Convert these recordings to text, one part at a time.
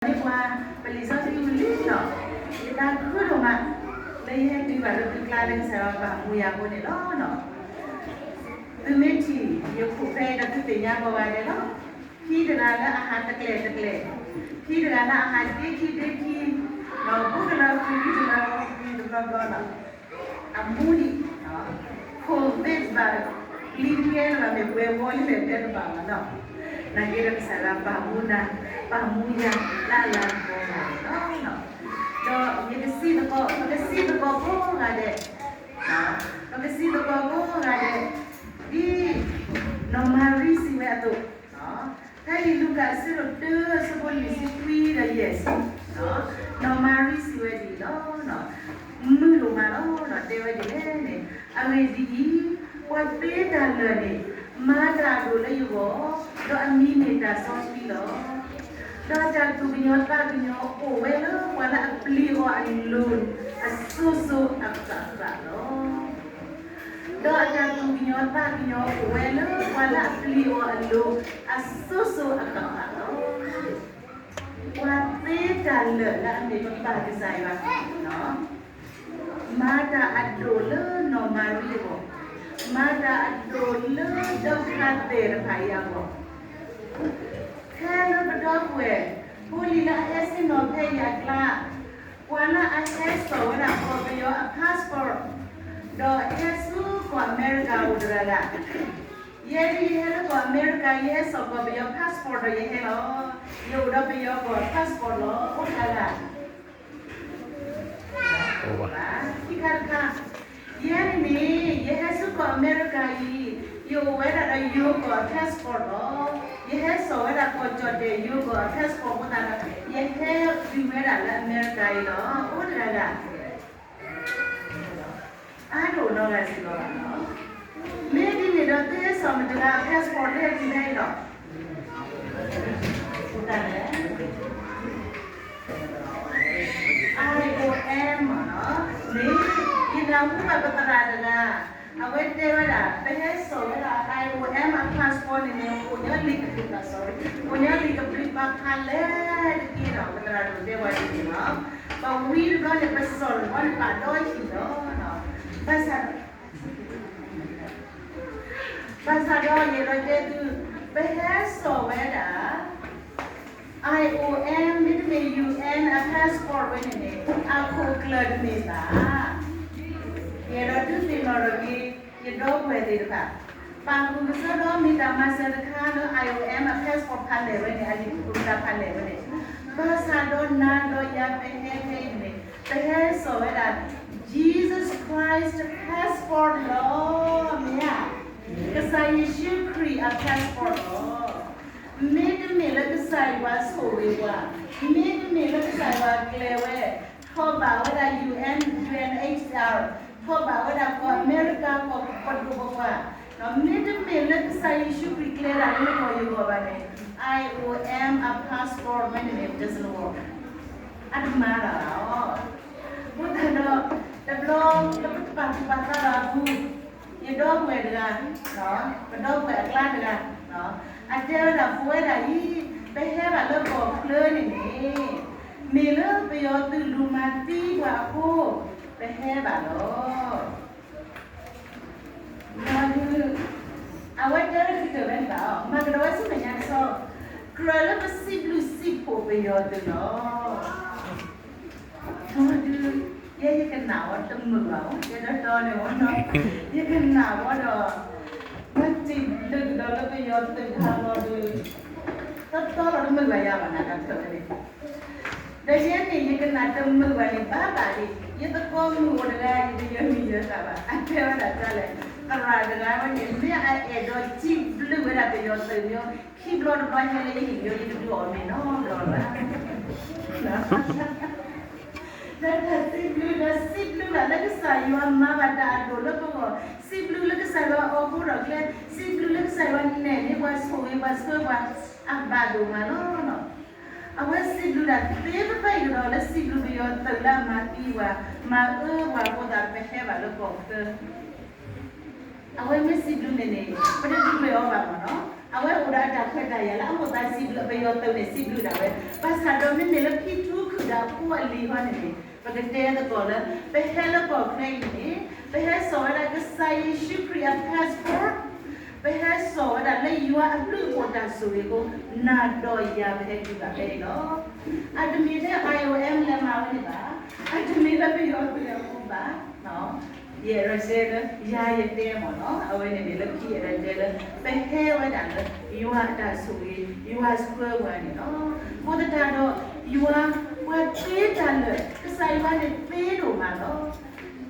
ယမ့ၢ်ပှၤ ပလံာ်စီဆှံဝံၤလံလီၤ. ယသးခုဒိၣ်မး လၢယဟဲတုၤဘၣ်လၢသုကျါလၢကစၢ်ယွၤပာ်မူယၤအဃိန့ၣ်လီၤ. သုမ့ၢ်ထံၣ်ယခိၣ်ဖဲဒီးသုသ့ၣ်ညါကိးဂၤဒဲးလီၤ. ဖံတဂၤလၢအဟးတကျဲာ်တကျဲာ်, ဖံတဂၤလၢအဟးဒ့ခံဒ့ခံ, ဒီးဖိတဂၤဖုဖံတဂၤဖုတဘျီဘျီလီၤ. အမူဒံး ခိၣ်သ့ၣ်တဖၣ် လံၤကဲလၢၤဘၣ်မ့ၢ်ပှဲၤဝီလံလဲၣ်တဲတဘၣ်ဘၣ်နီၤ. နာ်က့ဒီးကစၢ်ယွၤပာ်မူနၤ ပာ်မူယၤလၢအလၤကပီၤဘၣ်န့ၣ်လီၤ. ဒီးယကစံးသကိး ပကစံးသကိးကိးဂၤဒဲး, ပကစံးသကိးကိးဂၤဒဲး, ဒ် နီၢ်မၤရံစံးဝဲအသိး, ဖဲလံာ်လူၤကၣ်အဆၢဒိၣ်တၢ အဆၢဖိလွံၢ်ဆံခွံဒီးယဲၢ်ဆံ, နီၢ်မၤရံစံးဝဲဒ်အံၤလီၤ. မုာ်ဒိၣ်မးလီၤ ဒီးတဲဝဲဒ်လဲၣ်န့ၣ်, အဂ့ၢ်ဒ်အံၤ, ပှၤသ့တၢ်လၢာ်န့ၣ် မၤတၢ်အဒိၣ်လၢယဂီၢ်, ဒီးအမံၤမ့ၢ်တၢ်စီဆှံလီၤ. ဒီးအတၢ်သူၣ်ကညီၤသးကညီၤအိၣ်ဝဲလၢပှၤလၢအပျံၤအီၤအလိၤ အစိၤစိၤအဃၣ်ဃၣ်လီၤ. ဒီးအတၢ်သူၣ်ကညီၤသးကညီၤအိၣ်ဝဲလၢပှၤလၢအပျံၤအီၤအလိၤ အစိၤစိၤအဃၣ်ဃၣ်လီၤ. ပှၤသ့တၢ်လၢာ်လၢအမ့ၢ်ပပၢ်ကစၢ်ယွၤ, မၤတၢ်အဒိၣ်လၢနီၢ်မၤရံအဂီၢ်, မၤတၢ်အဒိၣ်လၢဒုက္ခသည်တဖၣ်အံၤအဂီၢ်, ဖဲလၢပဒီပုၢ်ဝဲၢ် ဖိလံၤလၢအဟဲဆ့ၣ်နီၤဖဲအံၤအကျါ, ပှၤလၢအဟဲစိာ်ဝဲဒၣ်ကီၢ်ပယီၤအ passport ဒီးဟဲဆူကီၢ်အမဲရကၤအိၣ်တဂၤဂၤ, ယဲဒၣ်ယဟဲလၢကီၢ်အမဲရကၤ ယဟဲစိာ်ကီၢ်ပယီၤ passport ဒီးယဟဲလီၤ. ယအိၣ်ဒီးပယီၤကီၢ် passport လီၤ အိၣ်တဂၤဂၤ ခံခါတခါ, ယဲန့ၣ်န့ၣ် ယဟဲဆူကီၢ်အမဲရကၤအံၤ, ယအိၣ်ဝဲဒၣ်ဒီးယိၤကီၢ်အ passport လီၤ. ယဟဲစိာ်ဝဲဒၣ်ကီၢ်ကၠီၣ်တဲၣ်ယိၤကီၢ်အ passport အဃိသတးဒီး ယဟဲတုၤဝဲဒၣ်လၢအမဲရကၤအံၤလီၤ. အိၣ်တဂၤဂၤ အါတအိၣ်နီတဂၤစ့ၢ်ကီးဘၣ်လီၤ. မ့ၢ်ဒ်န့ၣ်ဒီး သုဟဲစိာ်မတၤတဂၤ passport လၢဟဲတုၤဖဲအံၤလီၤ. အိၣ်တၢ်လဲၣ် IOM မ့ၢ်နီၤ, မ့ၢ်ယနၢ်ဟူဘၣ်ပသရၣ်တဂၤ, အဝဲတဲဝဲဒၣ် ပဟဲစိာ်ဝဲဒၣ် IOM အ passport န့ၣ်န့ၣ် အိၣ်ညီလံာ်ကဘျံးပၤ sorry, အိၣ်ညီလံာ်ကဘျံးပၤဖးလဲၢ်တက့ၢ်ဒီး ပသရၣ်ဒိၣ်တဲဝဲဒ်န့ၣ်လီၤ. ပဝံတဘျီန့ၣ် ပစိာ်တဘျီန့ၣ် ပာ်ဒီဟံၣ်လီၤ. ဘၣ်ဆၣ် ဘၣ်ဆၣ်ဒီးယအဲၣ်ဒိးတဲသု, ပဟဲစိာ်ဝဲဒၣ် IOM မ့တမ့ၢ် UN အ passport ဝဲန့ၣ်န့ၣ် အခိၣ်ကျၢၢ်တမ့ၢ်ဘၣ်. ယအဲၣ်ဒိးဒုးသ့ၣ်နီၣ်ထီၣ်က့ၤ ယဒီပုၢ်ဝဲၢ်သ့ၣ်တဖၣ်, ပာ်ဃုာ်ကစီဒီမ့ၢ်တၢ်မၤစၢၤတခါလၢ IOM အ passport ဖးလဲၢ်ဝဲန့ၣ် အလံာ်ပူၤတၢ်ဖးလဲၢ်ဝဲန့ၣ်, ဘၣ်ဆၣ်ဒီးနၤဒီးယၤပဟဲဖဲအံၤန့ၣ် ပဟဲစိာ်ဝဲဒၣ် Jesus Christ passport လီၤ. မ့ၢ်ဧါ, ကစၢ်ယ့ၣ်ၡူးခရံာ်အ passport လီၤ. မ့တမ့ၢ်လၢကစၢ်ယွၤဆိၣ်ဂ့ၤပှၤ, မ့တမ့ၢ်လၢကစၢ်ယွၤကျဲၤဝဲ, ထီၣ်ဘၣ်ဝဲဒၣ် UN, UNHCR, ထီၣ်ဘၣ်ဝဲဒၣ်ကီၢ်အမဲရကၤ ကီၢ်ပဒိၣ်ပပှၢ်, မ့တမ့ၢ်လၢကစၢ်ယ့ၣ်ၡူးခရံာ်ကျဲၤဒၣ်လၢနဂီၢ်ယဂီၢ်ဘၣ်န့ၣ်, IOM အ passport မ့တမ့ၢ် doesn't work, အတမၤတၢ်ဘၣ်လီၤ. အဃိသတးဒီး တဘျီလၢပတပာ်သူၣ်ပာ်သးဘၣ်အပူၤ, ယဒီပုၢ်ဝဲၢ်တဂၤ, ပဒီပုၢ်ဝဲၢ်အကျါတဂၤ, အတဲဝဲဒၣ် ပဝဲဒၣ်အံၤ ပဟဲဘၣ်လၢကီၢ်ချၢန့ၣ်န့ၣ်, မ့ၢ်လၢပယီၤသုးလူၤမၤသံပှၤအဃိ ပဟဲဘၣ်လီၤ. ဒီးဒုး အဝဲတဲဝဲတကတၢၢ်ဝဲန့ၣ်ဘၣ်, မၤကဒီးဝဲဆူမဲာ်ညါတဆီ, ကြၢးလၢပစံးဘျုးစံးဖှိၣ်ပယီၤသုးလီၤ. ဒီးဒုး ယဲယကနၣ်ဝဲတမုာ်ဘၣ်, ယဲတီတီန့ၣ်ဝဲနီၤ, ယကနၣ်ဝဲဒီး မ့ၢ်စံးဘျုးကဒီးလၢပယီၤသုးတဟါလီၤဒီး တီတီလီၤတမုာ်ဘၣ်ယၤဘၣ်နၤတၢ်ဖျၢၣ်ဝဲန့ၣ် ဒီးယဲန့ၣ် ယကနၣ်တမုာ်ဘၣ်န့ၣ် ဘၣ်ဘၣ်ဒံး, ယသကိးမုၣ်အိၣ်တဂၤ ယတယၢၤမံၤယၢၤသၣ်ဘၣ်, အတဲဝဲဒၣ်ဒ်လဲၣ်, သရၣ်တဂၤဝဲန့ၣ် မ့ၢ်အအဲၣ်ဒိးစံးဘျုးဝဲဒၣ်ပယီၤသုးမ့ၢ် ခံဘျီတဘျီဟဲလၢယဟံၣ်မ့ၢ် ယတဒုးအီၣ်မ့ၤနီတဘျီလၢၤဘၣ်. ဒီးတၢ်စံးဘျုးဒီးစံးဘျုးဘၣ်လၢကစၢ်ယွၤမၤဘၣ်တၢ်အဒိၣ်လၢပဂီၢ်, စံးဘျုးလၢကစၢ်ယွၤအီၣ်ဃိထီၣ်ကျဲ, စံးဘျုးလၢကစၢ်ယွၤနဲၣ်န့ၢ်ပှၤဆိၣ်ဂ့ၤပှၤဆှၢပှၤ အဘၣ်ဒိၣ်မးလီၤ. အဝဲစံးဘျုးဒၣ်သ့ပသ့ကဒီးလၢစံးဘျုးပယီၤသုးလၢအမၤသံပှၤ, မၤအၢပှၤအဃိသတး ပဟဲဘၣ်လၢကီၢ်ချၢ. အဝဲမ့ၢ်စံးဘျုးန့ၣ်န့ၣ် ပတဒုးကွဲးအီၤဘၣ်မ့ၢ်နီၤ. အဝဲအိၣ်ဒီးအတၢ်ခွဲးတၢ်ယာ်လၢအမိၢ်သးစံးဘျုး ပယီၤသုးန့ၣ် စံးဘျုးဒၣ်ဝဲ, ဘၣ်ဆၣ်ဒီးမ့မ့ၢ်လၢဖံထူခုၣ်ဒီးအဖိအလံၤဃီန့ၣ်န့ၣ် ပကတဲသကိးလၢ ပဟဲလၢကီၢ်ချၢအံၤန့ၣ် ပဟဲစိာ်ဝဲဒၣ်ကစၢ်ယ့ၣ်ၡူးခရံာ်အ passport, ပဟဲစိာ်ဝဲဒၣ်လၢယွၤအဘျုးအဖှိၣ်တၢ်ဆိၣ်ဂ့ၤအဃိ နၤဒီးယၤပဟဲတုၤဘၣ်ဖဲအံၤလီၤ. အတမ့ၢ်ထဲ I O M လဲၤမၤဝဲန့ၣ်ဘၣ်, အတမ့ၢ်လၢပယီၤသုးအဃိဘၣ် ယအဲၣ်ဒိးတဲလၢ ယၤယတဲမ့ၢ်နီၤ, အဝဲန့ၣ်န့ၣ်လၢခံအဲၣ်ဒိးတဲလၢ ပဟဲဝဲဒၣ်လၢ ယွၤအတၢ်ဆိၣ်ဂ့ၤ ယွၤဆှၢပှၤန့ၣ်လီၤ. အဃိသတးဒီး ယွၤ ပှၤသ့တၢ်လၢာ် ကစၢ်ယွၤန့ၣ်သ့ဒိၣ်မးလီၤ.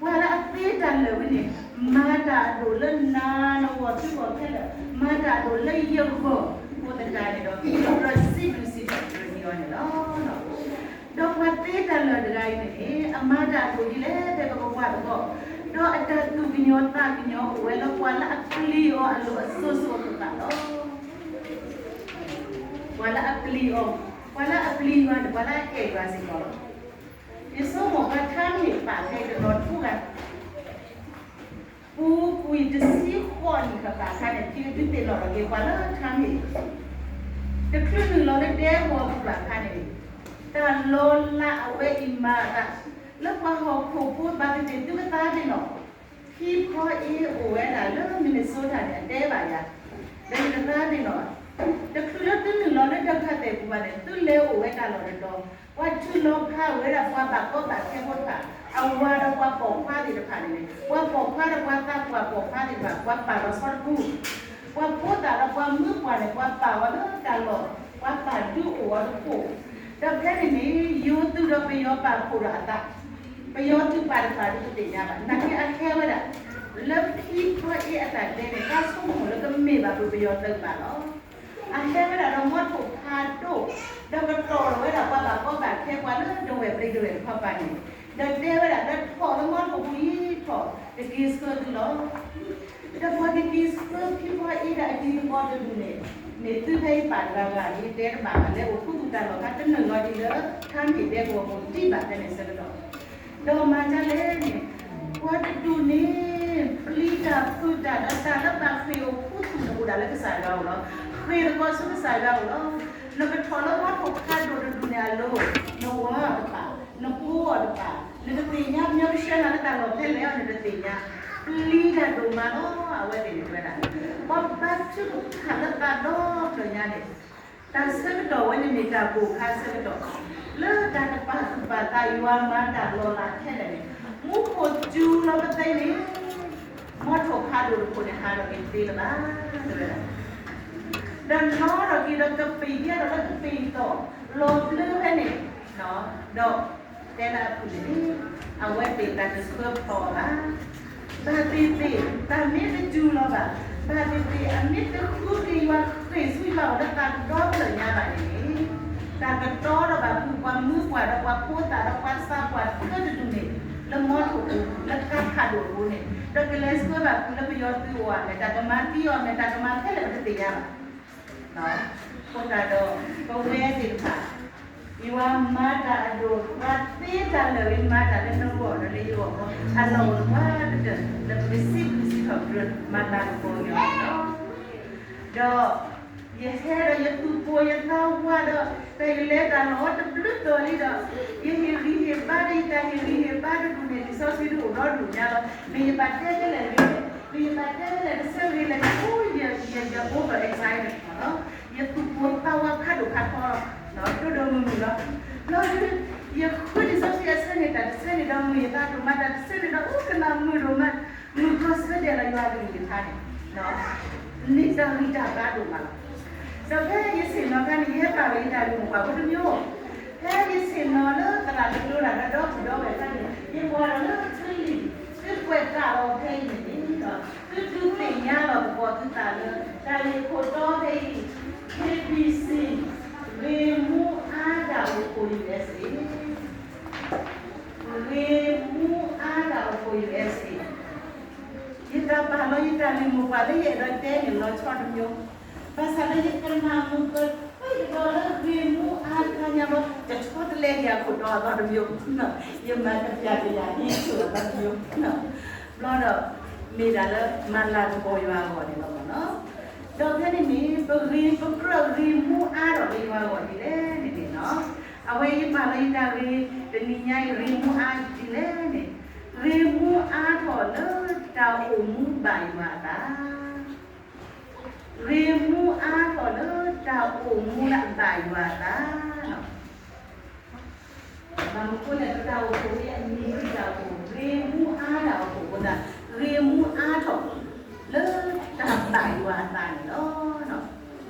ပှၤလၢအသ့တၢ်လၢာ်ဝဲန့ၣ် မၤတၢ်အဒိၣ်လၢနၤနဂီၢ် သုဂီၢ်ခဲလၢာ်, မၤတၢ်အဒိၣ်လၢယဂီၢ်, အဃိသတးန့ၣ်ဒီး ယကြၢးစံးဘျုးစံးထီၣ်ပတြၢၤန့ၢ်အီၤန့ၣ်လီၤ. ဒီးပှၤသ့တၢ်လၢာ်တဂၤအံၤန့ၣ်န့ၣ် အမၤတၢ်အဒိၣ်ဒ်လဲၣ်ဖဲပကကွၢ်သကိး, ဒီးအတၢ်သူၣ်ကညီၤသးကညီၤအိၣ်ဝဲလၢ ပှၤလၢအပျံၤအီၤအလိၤအစိၤစိၤအဃၣ်ဃၣ်လီၤ. ပှၤလၢအပျံၤအီၤ, ပှၤလၢအပျံၤယွၤန့ၣ် ပှၤလၢအအဲၣ်ယွၤစ့ၢ်ကီးလီၤ. ယဆိကမိၣ်ပှၤထါမ့ၢ်ပာ်ဖဲတနီၤတပူၤဂၤ ပူၤကွံာ်တဆံဃိးနံၣ်ဃၣ်ဃၣ်အခါန့ၣ် ဖံကဒုးသ့ၣ်နီၣ်ထီၣ်က့ၤပှၤလၢထါမ့ၢ် တချုးနုာ်လီၤလၢဒဲကဝီၤပူၤဘၣ်အခါန့ၣ် တၢ်လီၤလးအဝဲအံၤမၤအသး လၢပှၤဟီၣ်ခိၣ်ဖိဘၣ်သ့ၣ်သ့ၣ်သုကသးသ့ၣ်နီၣ်, ဖံဖီအ့အိၣ်ဝဲဒၣ်လၢ Minnesota န့ၣ် အတဲဘၣ်ယၤ, ဒီးယကသးသ့ၣ်နီၣ်ဘၣ်, တချုးလၢသုနုာ်လီၤလၢဒၢးခါသဲၣ်ပူၤဘၣ်န့ၣ် သုလဲၤအိၣ်ဝဲတၢ်လီၢ်တတီၤ, ပှၤထုးလီၤဖးဝဲဒၣ်ပှၤဘၣ်ကီဘၣ်ခဲဖိတဖၣ်, အဝၤဒီးပှၤပိာ်ခွါသ့ၣ်တဖၣ်န့ၣ်န့ၣ် ပှၤပိာ်ခွါဒီးပှၤသးပှၢ်ပိာ်ခွါသ့ၣ်တဖၣ် ပှၤပာ်လီၤဆီတပူၤ, ပှၤဖိသၣ်ဒီးပှၤမုၣ်ပှၢ်န့ၣ် ပှၤပာ်အီၤလၢတၢ်လီၢ်, ပှၤပာ်ဒုးအိၣ်အီၤတခိၣ်, ဒီးဖဲန့ၣ်န့ၣ် ယိၤသုးဒီးပယီၤပာ်ဖှိၣ်ဒီးအသး, ပယီၤသုးပာ်တပာ်ဒုးတသ့ၣ်ညါဘၣ်, နာ်က့အဟဲဝဲဒၣ် လၢဖံဖီအ့အတၢ်တဲန့ၣ် တၢ်ဆိကမိၣ်လၢကမ့ၢ်ဘၣ်ဖုးပယီၤသုးဘၣ်လီၤ. အဟဲဝဲဒၣ်ဒီးမီထိၣ်ဖးဒိၣ်, ဒီးကတီၢ်ထီၣ်ဝဲဒၣ်ပှၤဘၣ်ကီဘၣ်ခဲပှၤလၢဒဝဲၢ်ပျံၤဒဝဲၢ်တခီပၤန့ၣ်, ဒီးတဲဝဲဒၣ်လၢထီၣ်လၢမီထိၣ်ပူၤယံၤထီၣ် ကက့ၤဆှၢသုလီၤ. ဒီးပှၤကက့ၤဆှၢဖံဖီအ့ဒီးအတံၤသကိးတဒူၣ်န့ၣ်, န့ၣ်သုဖဲအံၤပာ်တဂၤဂၤန့ၣ် ယတဲတဘၣ်ဘၣ် လဲၤအိၣ်ခူသူၣ်တၢ်လီၢ်ခါတနုာ်လီၤဒ်လၢ ထါမ့ၢ်ဒဲကဝီၤပူၤတံၢ်ဘၣ်ဖဲန့ၣ်ဆၢကတီၢ် ဒီးမၤဒ်လဲၣ်န့ၣ်, ပှၤတဒူၣ်န့ၣ် ပျံၤတၢ်ဖုးတၢ်ဒီးတၢ်လၢဘၣ်ဃ့ၢ်အိၣ်ခူသူၣ်တအိၣ်ဒၣ်လၢကစၢ်ယွၤအအိၣ်လီၤ. ဃ့ၢ်သကိးဆူကစၢ်ယွၤအအိၣ်လီၤ. နကထီၣ်လၢမီထိၣ်ဖးဒိၣ်တဒူၣ်န့ၣ်အလိၤ, နဝၤအီၤတပာ်, နဖိအီၤတပာ်, နတသ့ၣ်ညါ ပညီကဆှၢနၤလၢတၢ်လီၢ်ဖဲလဲၣ်အီၤ နတသ့ၣ်ညါ, ပျံၤတၢ်ဒိၣ်မးလီၤ အဝဲသ့ၣ်န့ၣ်ဝဲဒၣ်. ပှၤဘါထုကဖၣ်လၢသးဒီဖျၢၣ်ညါန့ၣ် တၢ်ဆၢကတီၢ်ဝဲန့ၣ်မ့ၢ်တၢ်ဘိၣ်ခါဆၢကတီၢ်, လၢတၢ်တပာ်သူၣ်ပာ်သးယွၤမၤတၢ်လီၤလးခဲလၢာ်န့ၣ်, မူခိၣ်စူၤလီၤပသ့န့ၣ်, မီထိၣ်ဖးဒိၣ်တခိၣ်န့ၣ် ဟးထီၣ်က့ၤတသ့လၢၤဘၣ်, တဲဝဲဒၣ်. ဒီးနီထီၣ်က့ၤဒီးကပ့ၤကဲထီၣ်လၢကပ့ၤတီၢ်, လီၤဘျၢဖဲန့ၣ်, ဒီး တဲလၢအပူၤန့ၣ်, အဝဲသ့ၣ်တၢ်တဆှၢဖျိးဘၣ်. ဘၣ်သ့ၣ်သ့ၣ် တၢ်မ့ၢ်တစူၤလီၤဘၣ်, ဘၣ်သ့ၣ်သ့ၣ် အမ့ၢ်တဃုက့ၤယွၤဃ့ၢ်ဆူယွၤအိၣ်လၢသးဒီဖျၢၣ်ညါဘၣ်န့ၣ်, တၢ်ကတီဒီးဘၣ်ဖုးပှၤမုၣ်ပှၢ်ဒီးပှၤဖိသၣ်ဒီးပှၤသးပှၢ်သၢတဒူၣ်န့ၣ်, လၢမီထိၣ်ပူၤ လၢကါဖးဒိၣ်အပူၤန့ၣ်, ဒီးကလဲၤဆှၢဘၣ်ဖုးလၢပယီၤသုးအိၣ်အမဲာ် တၢ်ကမၤသံအီၤအမဲာ် တၢ်ကမၤခဲလၢာ်ပတသ့ၣ်ညါဘၣ်. အဃိသတးဒီး ပဝဲသ့ၣ်တဖၣ် ယွၤမၤတၢ်အဒိၣ် ပှၤသ့တၢ်လၢာ်ဂ့ၤ မၤတၢ်လၢနဂီၢ်ဒီးလၢယဂီၢ်အဂီၢ် အလီၢ်အိၣ်တပှၢ်ကတၢၢ် လၢပကစံးဘျုးစံးထီၣ်ပတြၢၤ မၤလၤကပီၤက့ၤအီၤန့ၣ်လီၤ. ဒီး ယဟဲဒီးယသူၣ်ပိၢ်ယသးဝးဒီး တၢ်ယလဲၤတၢ်လီၤတဘျုးတီၤလံဒီး ယဟ့ၣ်ဂံၢ်ဟ့ၣ်ဘါဒီးယတၢ်ဟ့ၣ်ဂံၢ်ဟ့ၣ်ဘါတဒူၣ်န့ၣ် လံာ်စီဆှံဒုးအိၣ်ဒီဒူၣ်ညါလီၤ. မ့ၢ်ယဘၣ်တဲဖဲလဲၣ်ဂ့ၤလဲၣ်, မ့ၢ်ယဘၣ်တဲဖဲလဲၣ်တဆၢဂ့ၤလဲၣ်န့ၣ် အိၣ်ယ ယ ယ over excited လီၤ. ယသူၣ်ပိၢ်သးဝးဖးဒိၣ်ဖးထီလီၤ, ဒိၣ်ဒိၣ်မုၢ်မုၢ်လီၤ. ဘျီဒုး ယဃုလံာ်စီဆှံအဆၢန့ၣ် တၢ်တဆၢန့ၣ်ဒီးမုာ်ယသးဒိၣ်မး တၢ်တဆၢန့ၣ်ဒီး အိၣ်ကနၣ်မုာ်ဒိၣ်မး, မုာ်ကီၢ်ဆၢဒဲးလီၤ ယွၤကလုၢ်ကထါန့ၣ် န့ၢ်တၢ်ဂံၢ်တၢ်ဘါဒိၣ်မးလီၤ. ဒီးဖဲယဆ့ၣ်နီၤခါန့ၣ် ယဟဲပာ်လီၤယတၢ်ဂ့ၢ်မိၢ်ပှၢ်ဖိတမံၤ, ဖဲယဆ့ၣ်နီၤလၢသရၣ်တကျိၤတၢ်ဒီဒီပုၢ်ဒီဝဲၢ်ခါန့ၣ် ယကွၢ်ဒီးလၢသုလံာ် သုကွဲးတၢ်လီၤဖဲအံၤန့ၣ်ဒီး သုဒုးသ့ၣ်ညါလီၤသကိးသုသးလၢ တၢ်ဂ့ၢ်ခိၣ်တီဖဲအံၤ K B C ဂ့ၢ်မူအါတၢ်အိၣ်ဖှိၣ် U S A ဂ့ၢ်မူအါတၢ်အိၣ်ဖှိၣ် U S A ယတၢ်ပာ်လီၤယတၢ်ဂ့ၢ်မိၢ်ပှၢ်လၢယအဲၣ်ဒိးတဲန့ၣ်လီၤဆီတမံၤ, ဘၣ်ဆၣ်လၢယကနၣ်မုာ်ကသံကဒီးလၢဂ့ၢ်မူအါတခါညါဘျီ ယဆီတလဲက့ၤအခိၣ်တီအသီတမံၤ, ယမၤတပျၢ်တယာ်ဟံးဆိၣ်အသီတမံၤ, ဘျီဒီး မ့ၢ်တၢ်လၢမၤလၤကပီၤယွၤအဂီၢ်န့ၣ်လီၤ. ဒီးဖဲန့ၣ်န့ၣ် ပဂ့ၤပကြၢးဂ့ၤမူအါထီၣ်လၢယွၤအဂီၢ်ဒ်လဲၣ်န့ၣ်န့ၣ်လီၤ. အဝဲယပာ်လီၤယတၢ်ဂ့ၢ်တနံၤညါအံၤ ဂ့ၤမူအါဒ်လဲၣ်န့ၣ်, ဂ့ၤမူအါထီၣ်လၢတၢ်အိၣ်မူဘၣ်ယွၤအသး, ဂ့ၤမူအါထီၣ်လၢတၢ်အိၣ်မူလၢအဘၣ်ယွၤအသးလီၤ. ဘၣ်မနုၤအဃိလဲၣ်, ပတၢ်အိၣ်ဖှိၣ်အံၤအမံၤမ့ၢ်တၢ်အိၣ်ဖှိၣ် ဂ့ၤမူအါတၢ်အိၣ်ဖှိၣ်အဃိသတး ဂ့ၤမူအါထီၣ် လၢတၢ်ဘၣ်ယွၤအသးန့ၣ်လီၤ.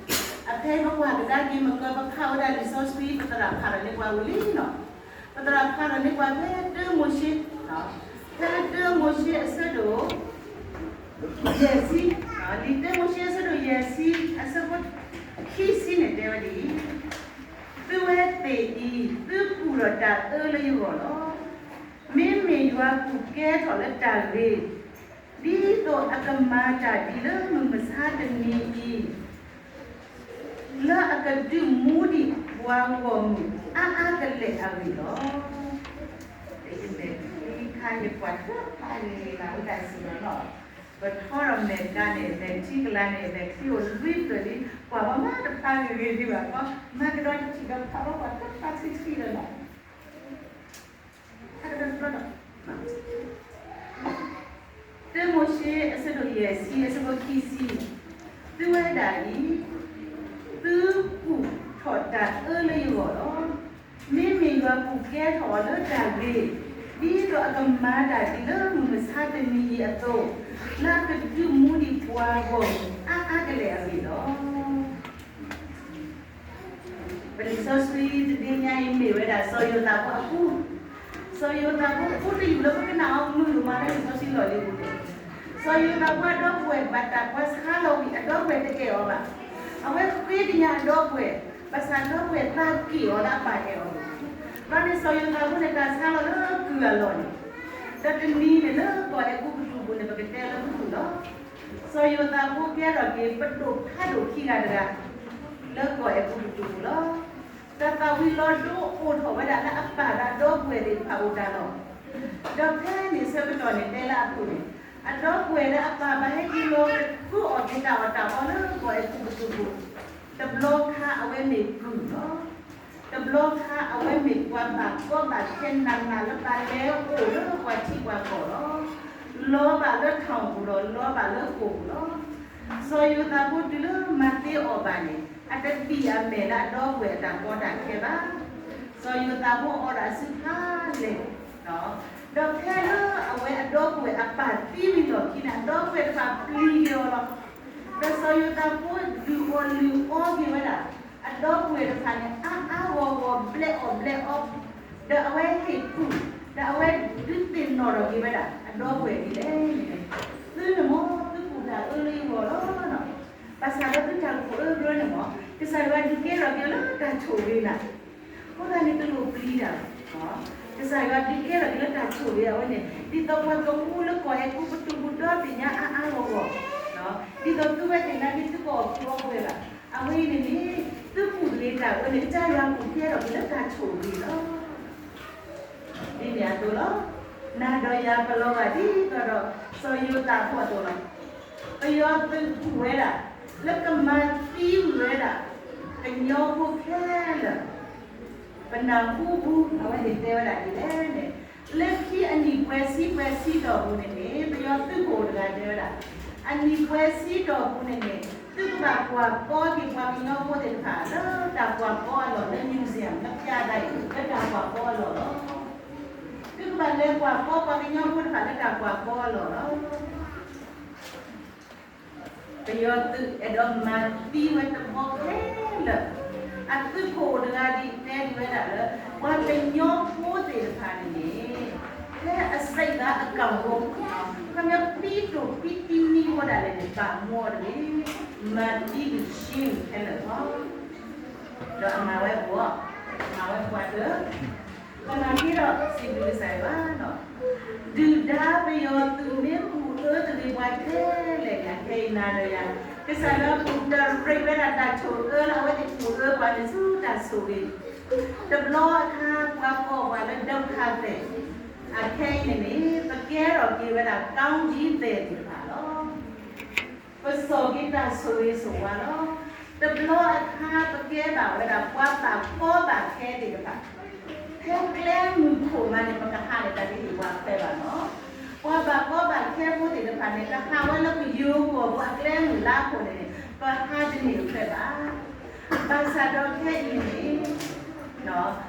အဖဲပကွၢ်ကဒါက့ၤ မ့ၢ်ကၢပဖးဝဲဒၣ်လံာ်စီဆှံ ပသရၣ်ဖးထီၣ်န့ၢ်ပှၤဝံၤလံလီၤ. ပသရၣ်ဖးထီၣ်န့ၢ်ပှၤဖဲတၢမိၤၡ့, ဖဲတၢမိၤၡ့အဆၢဒိၣ် ယဲၢ်ဆံ, လံာ်တၢမိၤၡ့အဆၢဒိၣ်ယဲၢ်ဆံ အဆၢဖိခံဆံန့ၣ်တဲဝဲဒ်အံၤ, သုဝဲသ့ၣ်အံၤ သုကူၣ်ထီၣ်တၢ်အၢလၢယဂီၢ်လီၤ. မ့မ့ၢ်ယွၤကူၣ်ကဲထီၣ်လၢတၢ်ဂ့ၤ, ဒ်သိးအကမၤတၢ်ဒ်လၢမုၢ်မဆါတနံၤအံၤ လၢအကဒုးမူဒံးပှၤဂီၢ်မုၢ်အါအါကလဲာ်အဂ့ၢ်လီၤ. အံၤမ့ၢ်ပှၤတဖၣ်ဂ့ၤဂ့ၤလၢဝဲဒၣ်စံးလီၤနီၤ, ပထီဒီးမဲာ်ကါန့ၣ် မဲာ်ထံကလၤန့ၣ် မဲာ်ချံအိၣ်လွံၢ်ဖျၢၣ်လံ, ပှၤမၤမၤတဖၣ်ဂ့ၤဂ့ၤဒံးဘၣ်, မၤကဒီးတထံၣ်ဒီးဖးဘၣ်ပှၤတဖၣ်ဆံးဆံးလီၤနီၤ. တၢမိၤၡ့အဆၢဒိၣ်ယဲၢ်ဆံအဆၢဖိခံဆံ, သုဝဲဒၣ်အံၤ သုကူၣ်ထီၣ်တၢ်အၢလၢယဂီၢ်လီၤ. မ့မ့ၢ်ယွၤကူၣ်ကဲထီၣ်အီၤလၢတၢ်ဂ့ၤ, ဒ်သိးအကမၤတၢ်ဒ်လၢမုၢ်မဆါတနံၤအံၤအသိး, လၢအကဒုးမူဒံးပှၤဂီၢ်မုၢ်အါအါကလဲာ်အဂ့ၢ်လီၤ. ပလံာ်စီဆှံတနံၤညါအံၤမ့ၢ်ဝဲဒၣ် စီၤယိၤသးဖိအပူ, စီၤယိၤသးဖိအပူတယုၢ်လၢပကနၣ်အီၤမုာ်ဒိၣ်မးလၢလံာ်စီဆှံလီၢ်လံၤပူၤန့ၣ်, စီၤယိၤသးဖိအဒီပုၢ်ဝဲၢ်ဘၣ်တၢ်ကွၢ်ဆါလီၤဝံၤ အဒီပုၢ်ဝဲၢ်တအဲၣ်အီၤဘၣ်. အဝဲဃ့ကညးအဒီပုၢ်ဝဲၢ်, ဘၣ်ဆၣ်ဒီပုၢ်ဝဲၢ်သးက့ၣ်အီၤလၢအပၢ်အဲၣ်အီၤန့ၣ်, ဘျီန့ၣ်စီၤယိၤသးဖိန့ၣ် တၢ်ဆါလီၤလၢကုၢ်အလီၢ်န့ၣ်, ဒီးတနံၤန့ၣ်လၢကီၢ်အဲၤကူပတူးပူၤန့ၣ် ပကတဲလၢမုာ်လီၤ. စီၤယိၤသးဖိကဲထီၣ်က့ၤ ပဒိၣ်ဖးဒိၣ်ခံဂၤတဂၤ လၢကီၢ်အဲၤကူပတူးပူၤလီၤ. တၢ်သၣ်ဝံၤလီၤဒိအိၣ်ထီၣ်ဝဲဒၣ်လၢအပၢ်ဒီးအဒီပုၢ်ဝဲၢ်သ့ၣ်တဖၣ်အိၣ်တၢ်လီၢ်, ဒီးဖဲန့ၣ်ဆၢကတီၢ်န့ၣ် တဲလၢအပူၤန့ၣ်, အဒီပုၢ်ဝဲၢ်ဒီးအပၢ်ဘၣ်ဟဲက့ၤလီၤဃုအီၣ်က့ၤတၢ်အီၣ်တၢ်အီလၢကီၢ်အဲၤကူပတူးပူၤ, တဘျီခါအဝဲမ့ၢ်ကုၢ်လီၤ. တဘျီခါအဝဲမ့ၢ်ပှၤဘၣ်ကီဘၣ်ခဲနးနးလၢပှၤလဲၤအိၣ်လၢပှၤထံပှၤကီၢ်လီၤ. လီၤဘၣ်လၢထီၣ်ပူၤလီၤ, လီၤဘၣ်လၢဃိာ်ပူၤလီၤ. စီၤယိၤသးဖိတုၤလၢမၤသ့အီၤဘၣ်န့ၣ် အတဒံၣ်အမဲာ်လၢအဒီပုၢ်ဝဲၢ်အတၢ်ကီတၢ်ခဲဘၣ်. စီၤယိၤသးဖိအီဒၣ်စုဖးလဲၢ်, ဒီးဖဲလၢအဝဲအဒီပုၢ်ဝဲၢ်အပၢ်သံဝံၤလီၢ်ခံန့ၣ် အဒီပုၢ်ဝဲၢ်တဖၣ်ပျံၤက့ၤအီၤလီၤ. ဒီးစီၤယိၤသးဖိဒုးအီၣ်လုၢ်အီက့ၤဝဲဒၣ် အဒီပုၢ်ဝဲၢ်တဖၣ်န့ၣ် အါအါဂီၢ်ဂီၢ် ဘျဲးအီၣ်ဘျဲးအီ, ဒီးအဝဲဟ့ၣ်ကူၣ်, ဒီးအဝဲဒုးသ့ၣ်နီၣ်ထီၣ်က့ၤဝဲဒၣ် အဒီပုၢ်ဝဲၢ်ဒ်လဲၣ်န့ၣ်, သုန့ၣ်မ့ၢ်သုကူၣ်တၢ်အၢလၢယဂီၢ်လီၤ. ဘၣ်ဆၣ်ဒီးသုတၢ်ကူၣ်အၢအဂီၢ်န့ၣ်မ့ၢ် ကစၢ်ယွၤဒုးကဲထီၣ်က့ၤလၢတၢ်ဆိၣ်ဂ့ၤနၤ, အဃိသတးန့ၣ်တလိၣ်ပျံၤတၢ်ဘၣ်. ကစၢ်ယွၤဒုးကဲထီၣ်က့ၤလၢတၢ်ဆိၣ်ဂ့ၤအဝဲန့ၣ် ဒ်သိးပှၤကမူလၢကီၢ်အဲၤကူပတူးပူၤဒီဘ့ၣ်ညါအါအါဂီၢ်ဂီၢ်, ဒ်သိးသုဝဲသ့ၣ်နာ်က့ၤသုကအီၣ်ကူအီပှဲၤဘၣ်. အဝဲအံၤန့ၣ်န့ၣ် သုကူၣ်တဂ့ၤတၢ်အၢန့ၣ် ကစၢ်ယွၤကူၣ်ကဲထီၣ်က့ၤလၢတၢ်ဆိၣ်ဂ့ၤလီၤ. ဒ်န့ၣ်အသိးလီၤ. နၤဒီးယၤပလီၤဂာ်ဒ်သိးဒီး စီၤယိၤသးဖိအသိးလီၤ. ပယီၤသုးကူၣ်ဝဲဒၣ် လၢကမၤသံဝံၤဝဲဒၣ် ကညီဖိခဲလၢာ် ပနၢ်ဟူပူၤ အဝဲသ့ၣ်တဲဝဲဒၣ်ဒ်လဲၣ်န့ၣ်, လၢခံအနံၣ်ပှဲၤဆံပှဲၤဆံတီၢ်ပူၤန့ၣ်န့ၣ် ပယီၤသုးခိၣ်တဂၤတဲဝဲဒၣ်, အနံၣ်ပှဲၤဆံတီၢ်ပူၤန့ၣ်န့ၣ် သုကဘၣ်ကွၢ်ကီက့ၤပှၤကညီဖိသ့ၣ်တဖၣ် လၢတၢ်ကွၢ်ကီအလီၢ် လၢ museum လၢ ပြတိုက် လၢတၢ်ကွၢ်ကီအလီၢ်လီၤ. သုကဘၣ်လဲၤကွၢ်ကီပှၤကညီဖိတဖၣ်လၢတၢ်ကွၢ်ကီအလီၢ်လီၤ. ပယီၤသုးအဲၣ်ဒိးမၤသံဝဲတဘျီခဲလၢာ်, အသုးခိၣ်တဂၤဒ်တဲဒ်ဝဲဒၣ်လၢ ပှၤကညီဖိသ့ၣ်တဖၣ်န့ၣ်န့ၣ် ဖဲအစိတ်ဓာတ်အကန့်အဂီၢ် ခီဖျိပံတိၢ်ပံတံနံဝဲဒၣ်လဲၣ်န့ၣ် ဘၣ်မူအီၤတဂ့ၤ, မၤသံဒုးရှ့ခဲလၢာ်လီၤ. ဒီးအမၤဝဲပှဲၤ, မၤဝဲပှဲၤဒီး ပမၤက့ၤဒီးစံးဘျုးကစၢ်ယွၤလီၤ. ဒုၣ်ဒါပယီၤသုးမ့ၢ်ကူၣ်အၢတဂ့ၤပှၤခဲလၢာ်န့ၣ် အခဲအံၤနၤဒီးယၤ ကစၢ်ယွၤကူၣ်တရံးဝဲဒၣ်တၢ်ဆိၣ်အၢလၢအဝဲသ့ၣ်ကူၣ်အၢပှၤန့ၣ်ဆူတၢ်ဆိၣ်ဂ့ၤ, တဘျီအခါပှၤကိးပှၤလၢဒုက္ခသည်, အခဲအံၤန့ၣ်န့ၣ် ပကဲထီၣ်က့ၤဝဲဒၣ် ကောင်းကြီးသည် သ့ၣ်တဖၣ်လီၤ. ပစိာ်က့ၤတၢ်ဆိၣ်ဂ့ၤဆိၣ်ဝါလီၤ. တဘျီအခါပကဲဘၣ်ဝဲဒၣ်ပှၤဘၣ်ကီဘၣ်ခဲသ့ၣ်တဖၣ်, ဖဲကျဲမုၢ်ခိၣ်မးန့ၣ် ပကဟးန့ၣ် တၢ်တဟ့ၣ်ပှၤခွဲးဘၣ်လီၤ. ပှၤဘၣ်ကီဘၣ်ခဲဖိသ့ၣ်တဖၣ်န့ၣ် ကဟးဝဲလၢပယိၤကီၢ်ပှၤကျဲမုၢ်လါခိၣ်န့ၣ်န့ၣ် ပဟးတန့ၢ်ခွဲးဘၣ်. ဘၣ်ဆၣ်ဒီးခဲအံၤန့ၣ်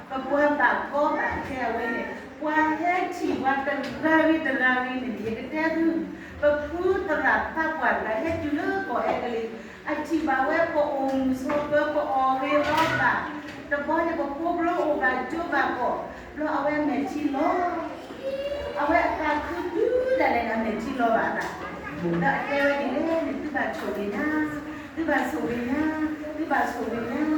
ပပှၤဘၣ်ကီဘၣ်ခဲအဝဲန့ၣ် ပှၤဟဲထံၣ်ပှၤတဂၤဂ့ၤတဂၤဂ့ၤန့ၣ် ယကတဲသု, ပဖုသရၣ်သးပှၢ်တဂၤဟဲတုၤလၢကီၢ်အဲကလံး, အထံၣ်ဘၣ်ဝဲပအိၣ်မုာ်ဆိးပၢၤ ပအီၣ်ဂ့ၤအီဘၣ်, တဘျီန့ၣ် ပဖိပရိအိၣ်ဘၣ်ကၠိဘၣ်ကီး, ဘျီအဝဲမဲာ်ထံလီၤ အဝဲအသးခုတုၤဒၣ်လဲာ်န့ၣ် အမဲာ်ထံလီၤဘၣ်အသး, ဒီးအတဲဝဲဒ်လဲၣ်န့ၣ် သုဘၣ်ဆိၣ်ဂ့ၤညါ, သုဘၣ်ဆိၣ်ဂ့ၤညါ, သုဘၣ်ဆိၣ်ဂ့ၤညါ,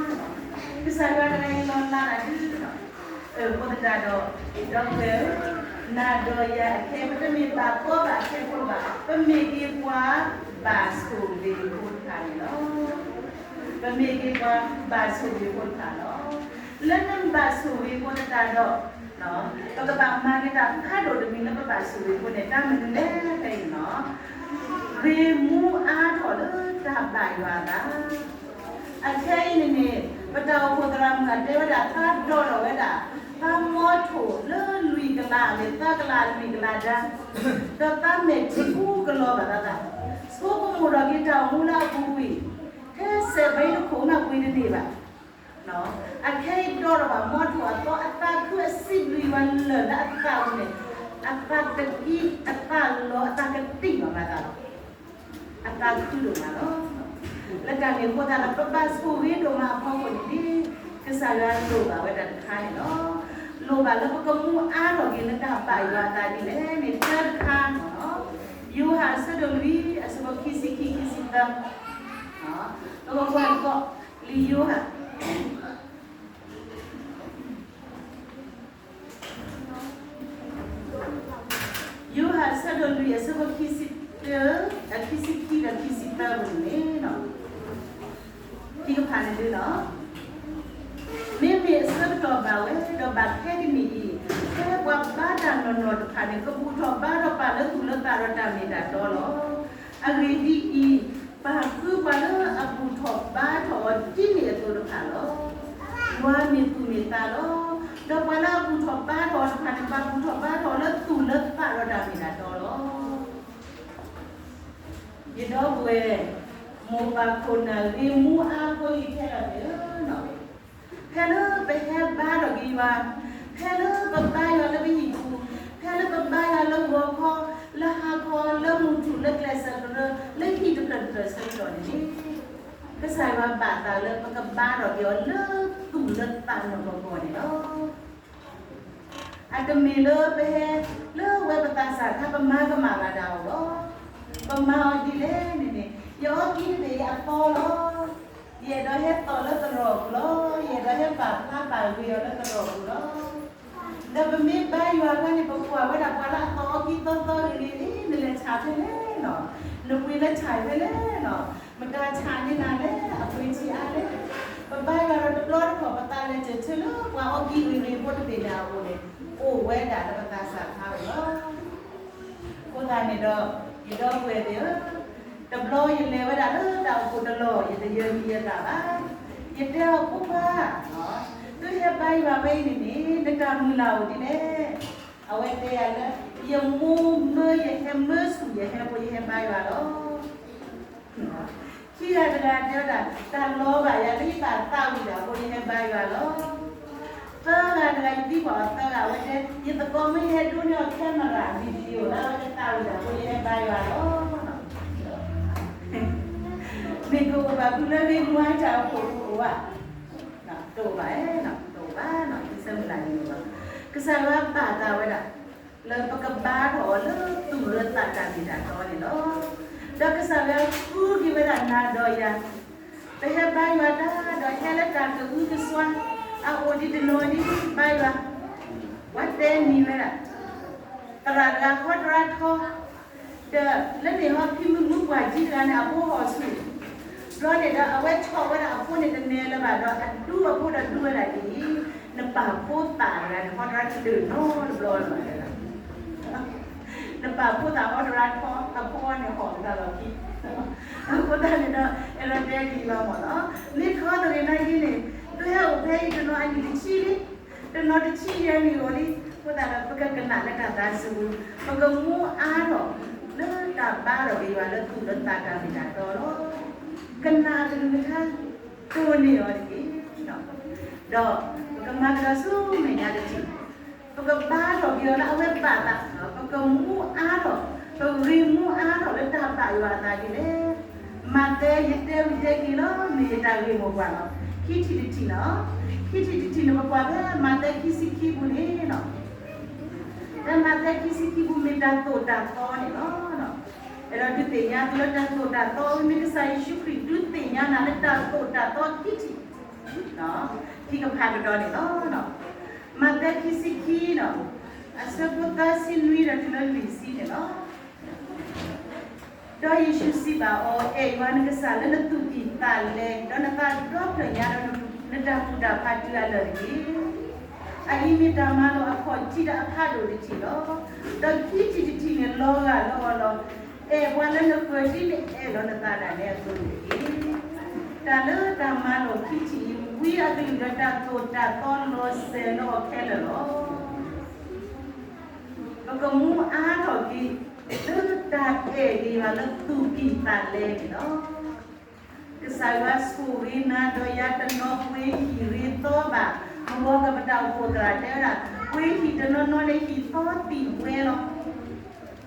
ကစၢ်ယွၤတဂၤအံၤလီၤလးတၢ်ဒုး, အဃိသတးဒီး ဒီပုၢ်ဝဲၢ်ဧၢ, နၤဒီးယၤအခဲ ပတမ့ၢ်ဘၣ်ကီဘၣ်ခဲဖိဘၣ်, ပမ့ၢ်က့ၤပှၤဘၣ်ဆိၣ်ဂ့ၤဖိတဖၣ်န့ၣ်လီၤ. ပမ့ၢ်က့ၤပှၤဘၣ်ဆိၣ်ဂ့ၤဖိတဖၣ်လီၤ. လၢနဘၣ်ဆိၣ်ဂ့ၤဖိသတးဒီး ပကဘၣ်မၤက့ၤတၢ်ဖးဒိၣ်တမံၤလၢပဘၣ်ဆိၣ်ဂ့ၤဖိန့ၣ် တၢ်မနုၤလဲၣ်ဖဲအံၤန့ၣ်, ဂ့ၤမူအါထီၣ်လၢတၢ်ဘၣ်ယွၤအသး အခဲအံၤန့ၣ်န့ၣ် ပတၢ်အိၣ်ဖှိၣ်သရၣ်မုၣ်အတဲဝဲဒၣ် သးဒိးထီၣ်ဝဲဒၣ် သးမီထိၣ်လၢလွံၢ်ကလးအဂ့ၢ် သၢကလးလွံၢ်ကလးဒါ, ဒီးသးမဲာ်ထံဘူကလီၤဘၣ်သးသး, ဆိကမိၣ်ထီၣ်က့ၤတၢ်အိၣ်မူလၢအပူၤကွံာ်, ထဲစဲးဘၢတခိၣ်မးပှ့ၤတန့ၢ်ဘၣ် အခဲအံၤဒိးထီၣ်ဘၣ်မီထိၣ်အသီ အသးခုအစံးဘျုးယွၤလၢာ်လၢအသးပူၤန့ၣ်, အသးတကံ, အသးလီၤ, အသးကတံၢ်ဘၣ်မၤသးလီၤ. အသးခုဒိၣ်မးလီၤ. လၢတၢ်န့ၣ်အဃိသတးဒီး ပဘၣ်ဆိၣ်ဂ့ၤဒိၣ်မးအဖီခိၣ်န့ၣ်န့ၣ်, ကစၢ်ယွၤလိၣ်ဘၣ်ဝဲဒၣ်တခါန့ၣ်လီၤ. လိၣ်ဘၣ်လၢပကမူအါထီၣ်က့ၤလၢတၢ်ဘၣ်ယွၤအသးဒ်လဲၣ်န့ၣ် တၢတခါန့ၣ်လီၤ. ယိၤဟၣ်အဆၢဒိၣ်လွံၢ် အဆၢဖိခံဆံခံ ခံဆံသၢ, ပကကွၢ်ကီး လံာ်ယိၤဟၣ် ယိၤဟၣ်အဆၢဒိၣ်လွံၢ် အဆၢဖိခံဆံတၢ, အခံဆံခံဒီးခံဆံသၢပူၤန့ၣ်လီၤ. ခံကဖၣ်န့ၣ်ဒုလီၤ. မ့မ့ၢ်အဆၢကတီၢ်ဘၣ်ဝဲ ဒီးဘၣ်ခဲကနံၣ်အံၤ, ဖဲပှၤဘါတၢ်နီၢ်နီၢ်တဖၣ်န့ၣ် ကဘူၣ်ထီၣ်ဘါထီၣ်ပာ်လၢသူၣ်လၢသးဒီးတၢ်မ့ၢ်တၢ်တီလီၤ. အဂ့ၢ်ဒ်အံၤ, ပၢ်ဃုပှၤလၢအဘူၣ်ထီၣ်ဘါထီၣ်အီၤဒ်န့ၣ်အသိးတဖၣ်လီၤ. ယွၤမ့ၢ်သူၣ်မ့ၢ်သးလီၤ. ဒီးပှၤလၢအဘူၣ်ထီၣ်ဘါထီၣ်အီၤတဖၣ်န့ၣ် ဘၣ်ဘူၣ်ထီၣ်ဘါထီၣ်အီၤလၢသူၣ်လၢသးဒီးတၢ်မ့ၢ်တၢ်တီလီၤ. ယဒီပုၢ်ဝဲၢ်, မိၢ်ပၢ်ခိၣ်နၢ်ဂ့ၤမူအါဖိလံၤခဲလၢာ်န့ၣ်ဧၢ, ဖဲလၢပဟဲဘါထီၣ်က့ၤယွၤ, ဖဲလၢပဘါယွၤလၢပဟံၣ်ပူၤ, ဖဲလၢပဘါယွၤလၢဂီၤခီ, လၢဟါခီ, လၢမုၢ်ထူၣ်, လၢကျဲးစၢးကရၢ, လၢဟံၣ်တဖျၢၣ်တဖျၢၣ်ဆၢကတီၢ်န့ၣ်န့ၣ်, ကစၢ်ယွၤဘၣ်သးလၢပကဘါထီၣ်က့ၤအီၤလၢသူၣ်လၢသးနီၢ်ကီၢ်ကီၢ်န့ၣ်လီၤ. အတမ့ၢ်လၢပဟဲလၢဝဲပသးစၢ်ခါ ပမၤကမၣ်ဘၣ်ဒၣ်အီၤလီၤ. ပမၤအီၤဒ်လဲၣ်န့ၣ်န့ၣ်, ယအီကံတဘ့ၣ်အသီလီၤ. ယအဲၣ်ဒိးဟဲသီၣ်လၢသရိာ်ပူၤလီၤ. ယအဲၣ်ဒိးဟဲပာ်ဖျါပာ်ဂ့ၤအီၤလၢသရိာ်ပူၤလီၤ. ဒီးပမ့ၢ်ဘါယွၤအခါန့ၣ် ပကွၢ်ဝဲဒၣ်ပှၤလၢအသီၣ်အီကံသီသီဂ့ၤဂ့ၤန့ၣ် နလဲၤဆၣ်ဖဲလဲၣ်နီၤ, နပှ့ၤလၢဆၣ်ဖဲလဲၣ်နီၤ, မတၤဆၣ်န့ၢ်နၤလဲၣ်, အပှ့ၤဆံးအါလဲၣ်. ပဘါယွၤဒီးတဘျီတခီၣ် ပသးလဲၤစၢၤဆၢလၢပှၤအီကံဂ့ၤဂ့ၤဖိတဘ့ၣ်န့ၣ်အအိၣ်န့ၣ်, အိၣ်ဝဲဒၣ်လၢပသးစၢ်ခါန့ၣ်လီၤ. အဃိသတးန့ၣ်ဒီး, ယဒီပုၢ်ဝဲၢ်သ့ၣ်ဧၢ, တဘျီယလဲၤဝဲဒၣ်လၢတၢ်အိၣ်ဖှိၣ်တလီၢ် ယတယၢၤမံၤယဲၢ်သၣ်ဘၣ်. ယတဲအီၤ ဖိခွါ, သုဟဲဘါယွၤဝဲအံၤန့ၣ်န့ၣ် နတၢ်မုၢ်လၢ်အိၣ်ဒ်လဲၣ်. အဝဲတဲယၤလၢ ယမိၢ်မၢယဟဲမၢဆူၣ်ယဟဲဖိ ယဟဲဘါယွၤလီၤ. ခံဂၤတဂၤတဲဝဲဒၣ် တၢ်လီၤဘၣ်ယၤလၢယဘၣ်သးဝံၣ်တၢ်အဃိ ယဟဲဘါယွၤလီၤ. သၢဂၤတဂၤ ယသံကွၢ်အီၤသၢဂၤ အဝဲတဲ ယသကိးမ့ၢ်ဟဲဒိးန့ၢ်အီၤ camera video လၢအဝဲတသးဝံၣ်တၢ်အဃိ ယဟဲဘါယွၤလီၤ. မ့ၢ်ကအိၣ်ဘၣ်ဖုလၢဂ့ၢ်မူအါတၢ်အိၣ်ဖှိၣ်အိၣ်ဧါ. တအိၣ်ဘၣ်, တအိၣ်ဘၣ်, ကစၢ်ယွၤဘၣ်သးဝဲဒၣ် လၢပကဘါထီၣ်အီၤလၢသူၣ်လၢသးတၢ်မ့ၢ်တၢ်တီန့ၣ်လီၤ. ဒီးကစၢ်ယွၤဃုက့ၤဝဲဒၣ်နၤဒီးယၤ, ပဟဲဘါယွၤတၢ်ဒီးဟဲလၢတၢ်ကအုကစွါ, အအိၣ်ဒံးတနီၤဒံးဘါယွၤ, ပှၤတဲနံၤဝဲဒၣ် သရၣ်တဂၤဟီတရါထီ, ဒီးလၢန့ၣ်ဟီဖံမုၣ်မုၣ်ပှၢ်ကၠံတဂၤန့ၣ် အဖိဟီၣ်ဆူၣ်, ဘျီန့ၣ်ဒီးအဝဲဆီၣ်ဝဲဒၣ်အဖိန့ၣ်တနဲလၢၤဘၣ်ဒီး အဒူအဖိဒီးဒူဝဲဒၣ်ဒ်အံၤ, နပၢ်ဖိသၣ်တဂၤန့ၣ် ဟီတရါတဒၢးနီတဘျီလၢၤဘၣ်. နပာ်ဖှိၣ်သးအီၣ်တရၣ်ထီ အဖီအီၣ်န့ၣ်ဟီၣ်ကသးလီၤခံ, အဃိသတးန့ၣ်ဒီး အဲၣ်ဒိးတဲဒ်အံၤလီၤမၢ်နီၤ, မ့ၢ်ထီတဂ့ၤနာ်က့န့ၣ် သုဟဲအိၣ်ဖဲအံၤတနီၤအနံၣ်တဆံလံ, တနီၤတဆံယဲၢ်နံၣ်အိၣ်လံ, အဃိသတးဒီး ပကကနၣ်လၢတၢ်သးစူၤ, ပကမူအါထီၣ် လၢတၢ်ဘါထီၣ်က့ၤယွၤလၢသူၣ်လၢသးတၢ်မ့ၢ်တၢ်တီလီၤ. ကနၣ်ကလုၢ်ကထါ တိၢ်န့ၢ်အီၤတက့ၢ်. ဒီးပကမၤကဒီးဆူမဲာ်ညါတထံၣ်, ပကဘါထီၣ်က့ၤအီၤလၢအဝဲဘၣ်သး, ပကမူအါထီၣ်, ပဂ့ၤမူအါထီၣ်လၢတၢ်ဘၣ်ယွၤအသးဒ်လဲၣ်. မးသဲ ယတဲဝံၤတဲက့ၤလီၤ မ့ၢ်ယတၢ်ဂ့ၢ်မိၢ်ပှၢ်လီၤ. ခံထံၣ်တထံၣ်လီၤ. ခံထံၣ်တထံၣ်န့ၣ် ပကွၢ်ဖဲမးသဲခံဆံခံပူၤန့ၣ်လီၤ. ဖဲမးသဲခံဆံခံပူၤမ့ၢ်တၢ်သိၣ်တၢ်သီန့ၣ်လီၤ. အဲၣ်ဒိးဒုးသ့ၣ်ညါသုလၢတၢ်သိၣ်တၢ်သီ မ့ၢ်ကစၢ်ယ့ၣ်ၡူးခရံာ်ဒုးသ့ၣ်ညါနၤလၢတၢ်သိၣ်တၢ်သီခံထံၣ်, ခံကဖးကဒီးန့ၣ်လီၤ. မးသဲခံဆံခံလီၤ, အဆၢဖိသၢဆံနွံဒီးတုၤလၢလွံၢ်ဆံန့ၣ်လီၤ. ဒီးယ့ၣ်ၡူးစံးဘၣ်အီၤ, အဲၣ်ယွၤနကစၢ်လၢနသူၣ်ကံၢ်သးလဲ, ဒီးနသးဒီဖျၢၣ်ညါ, ဒီးနတၢ်ဘူၣ်တၢ်ဖးတုၤအလၢာ်တက့ၢ်. အအံၤမ့ၢ်တၢ်မၤလိာ်အခီၣ်ထံးဒီးအဖးဒိၣ်တထံၣ်လီၤ. ဒီးခံထံၣ်တထံၣ်န့ၣ်လီၤဂာ်လၢအီၤလီၤ. အဲၣ်ပှၤလၢနဃၢၤဒ်နအဲၣ်လီၤနသးဒၣ်နဲအသိးန့ၣ်တက့ၢ်. တၢ်လၢတၢ်မၤလိာ်ခံထံၣ်အံၤ ဝံအကလုၢ်ဒီးတၢ်သိၣ်တၢ်သီလီၤစဲၤလၢအီၤခဲလၢာ်လီၤ. ပကမူအါထီၣ်က့ၤ လၢတၢ်အဲၣ်က့ၤယွၤလၢသူၣ်ကံၢ်သးလဲန့ၣ်လီၤ. ကစၢ်ယွၤဆိၣ်ဂ့ၤနၤဒီးယၤတနီၤပှ့ၤဟံၣ်ဂ့ၤသီဘၣ်, မုၢ်ဂီၤကပတၢ်အိၣ်ဖှိၣ်သရၣ်တဲဝဲဒၣ်, ပှ့ၤဟံၣ်တနီၤနီၤန့ၣ်ဟံၣ်သီသံၣ်ဝဲလီၤ.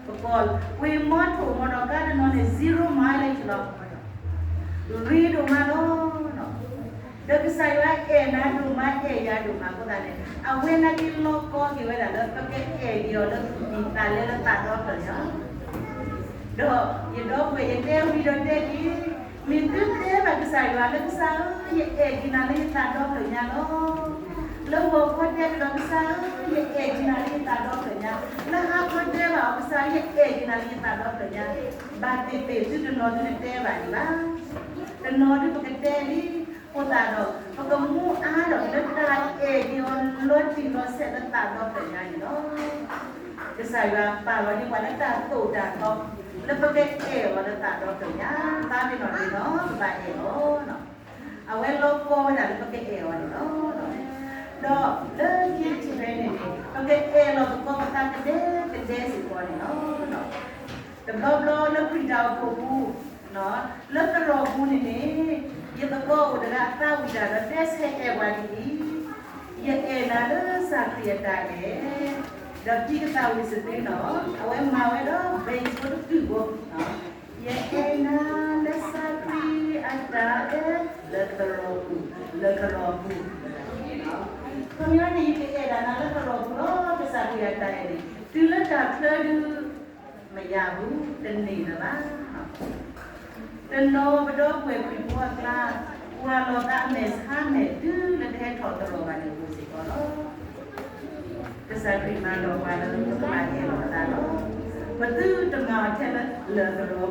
ပကီၢ် ပှ့ၤမီထိၣ်မီဒီးကါတနီၤန့ၣ် zero mileage လီၤ. ဂ့ၤဒိၣ်မးလီၤ. ဒီးကစၢ်ယွၤအဲၣ်နၤဒိၣ်မး အဲၣ်ယၤဒိၣ်မးအဃိသတးန့ၣ် အဝဲနာ်က့လီၤကီက့ၤဝဲဒၣ်လၢပကအဲၣ်က့ၤအီၤလၢသူၣ်ကံၢ်သးလဲလၢသးဒီဖျၢၣ်ညါ ဒီးယဒီပုၢ်ဝဲၢ်ယတဲဝံၤဒီးတဲက့ၤ, မ့ၢ်သုတဲဘၣ်ကစၢ်ယွၤလၢကစၢ်ဧၢ, ယအဲၣ်က့ၤနၤလၢယသးဒီဖျၢၣ်ညါလီၤ. လၢဂီၤခီတဲကဒီးကစၢ်ဧၢ, ယအဲၣ်က့ၤနၤလၢယသးဒီဖျၢၣ်ညါ, လၢဟါခီတဲဘၣ်အီၤကစၢ်ဧၢ, ယအဲၣ်က့ၤနၤလၢယသးဒီဖျၢၣ်ညါ, ဘၣ်သ့ၣ်သ့ၣ်သုတနီၤသုတတဲဘၣ်ဒံးဘၣ်. တနီၤဒုးပကတဲလံ, အဃိသတးဒီး ပကမူအါထီၣ်လၢတၢ်အဲၣ်က့ၤအီၤလီၤတံၢ်လီၤဆဲးလၢသးဒီဖျၢၣ်ညါန့ၣ်လီၤ. ကစၢ်ယွၤပာ်လီၤန့ၢ်ပှၤလၢတၢ်သိၣ်တၢ်သီ လၢပကအဲၣ်အီၤလၢသးဒီဖျၢၣ်ညါ, သးပ့ၤနီၣ်တ့ၢ်လီၤ ပဘၣ်အဲၣ်အီၤလီၤ. အဝဲလီၤကီဝဲဒၣ်လၢပကအဲၣ်အီၤန့ၣ်လီၤ. ဒီးလၢခံထံၣ်ဖဲန့ၣ်န့ၣ် ပကအဲၣ်လီၤသကိးပသးကဒဲကဒဲစ့ၢ်ကီးန့ၣ်လီၤ. တဘျီဘျီလၢခရံာ်တၢ်အိၣ်ဖှိၣ်ပူၤ လၢသရိာ်ပူၤန့ၣ်န့ၣ် ယသကိးအိၣ်တဂၤအသးဝံၣ်တၢ်ဒီးတဲဆဲးအဲၣ်ပှၤဒ်အံၤ, ယအဲၣ်နၤလၢကစၢ်ခရံာ်အတၢ်အဲၣ်, ဒီးတံၤကသးဝံၣ်စ့ၢ်ကီးန့ၣ်လီၤ. အဝဲမၤဝဲဒီး ဘဲအံၤဖိတကုၢ်ဖိ, ယအဲၣ်နၤလၢကစၢ်ခရံာ်အတၢ်အဲၣ် လၢသရိာ်ပူၤ, လၢသရိာ်ပူၤ. ခီပညီန့ၣ် ယကအဲၣ်ဒၣ်နၤလၢသရိာ်ပူၤလီၤ, ကစၢ်ခရံာ်အတၢ်အဲၣ်န့ၣ် တုၤလၢတၢ်ချၢဒုး မ့ၢ်ယၤဘူး တန့ၢ်လၢၤဘၣ်. တနီၤပဒီပုၢ်ဝဲၢ်ခရံာ်ဖိအကျါ ကွၢ်လီၤသးအမဲာ်ဆါမဲာ် တုၤလၢတဟဲထီၣ်သရိာ်ဘၣ်န့ၣ် အိၣ်စ့ၢ်ကီးလီၤ. ကစၢ်ခရံာ်မၤလီၤပှၤလၢပကဘၣ်အဲၣ်လီၤပသးလီၤ. ပသုတမၤအီၤထဲလၢလၢၢ်သရိာ်